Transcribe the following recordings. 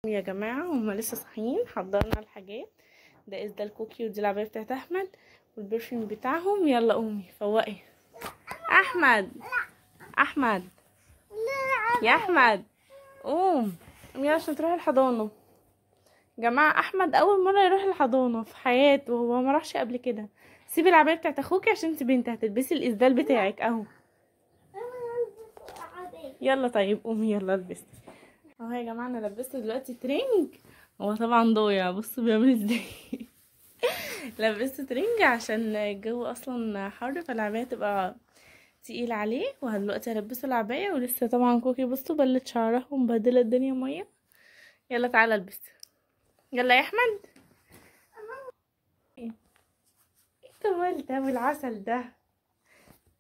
يا جماعة هما لسه صاحيين، حضرنا الحاجات. ده إسدال الكوكي ودي العباية بتاعت احمد وال perfume بتاعهم. يلا قومي فوقي احمد، احمد يا احمد قوم قوم يلا عشان تروح الحضانة. جماعة احمد اول مرة يروح الحضانة في حياته، هو ما راحش قبل كده. سيبي العباية بتاعت اخوكي عشان انت بنت هتلبسي الاسدال بتاعك اهو. يلا طيب قومي يلا البسي اهو. يا جماعة انا لبسته دلوقتي ترنج، هو طبعا ضايع بصوا بيعمل ازاي. لبسته ترنج عشان الجو اصلا حر فالعبايه تبقى تقيل عليه. ودلوقتي هلبسه العباية، ولسه طبعا كوكي بصوا بلت شعرها ومبهدله الدنيا مية. يلا تعالى البس، يلا يا احمد. ايه الجمال ده والعسل ده،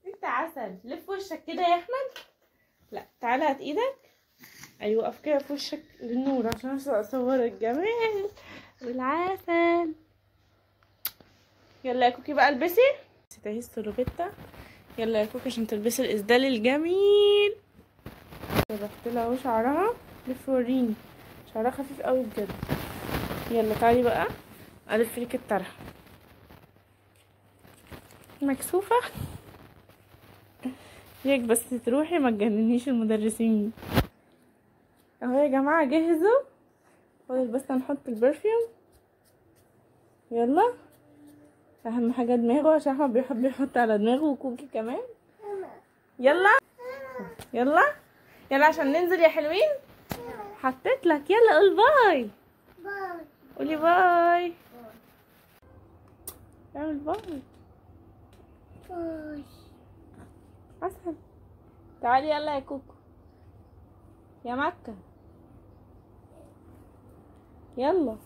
انت عسل. لف وشك كده يا احمد، لا تعالى هات ايدك، ايوه اقف كده في وشك للنور عشان اصور الجمال والعسل. يلا يا كوكي بقى البسي اهي السلوبيتا. يلا يا كوكي عشان تلبسي الاسدال الجميل. رحت لها اهو شعرها، لف وريني شعرها خفيف قوي بجد. يلا تعالي بقى الف لك الطرحة. مكسوفه ياك بس تروحي ما تجننيش المدرسين. اهو يا جماعة جهزوا، فاضل بس هنحط ال perfume. يلا اهم حاجة دماغه عشان احمد بيحب يحط على دماغه وكوكي كمان. يلا يلا يلا عشان ننزل يا حلوين. حطيت لك، يلا قول bye، قولي bye، اعمل bye bye عسل. تعالي يلا يا كوكو يا مكة، يلا.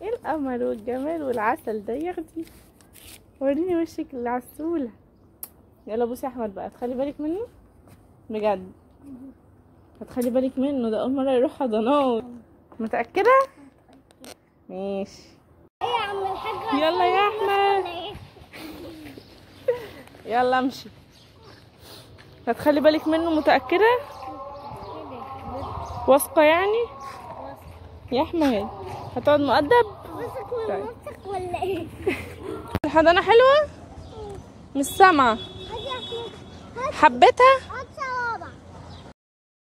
ايه القمر والجمال والعسل ده يا اختي، وريني وشك العسولة. يلا بوسي يا احمد بقى، تخلي بالك منه بجد، هتخلي بالك منه، ده اول مرة يروح حضانات. متأكدة؟ ماشي. يلا يا احمد يلا امشي. هتخلي بالك منه؟ متأكدة؟ واثقة يعني؟ يا احمد هتقعد مؤدب؟ طيب. ولا ايه؟ الحضانة حلوة؟ مش سامعة. حبيتها؟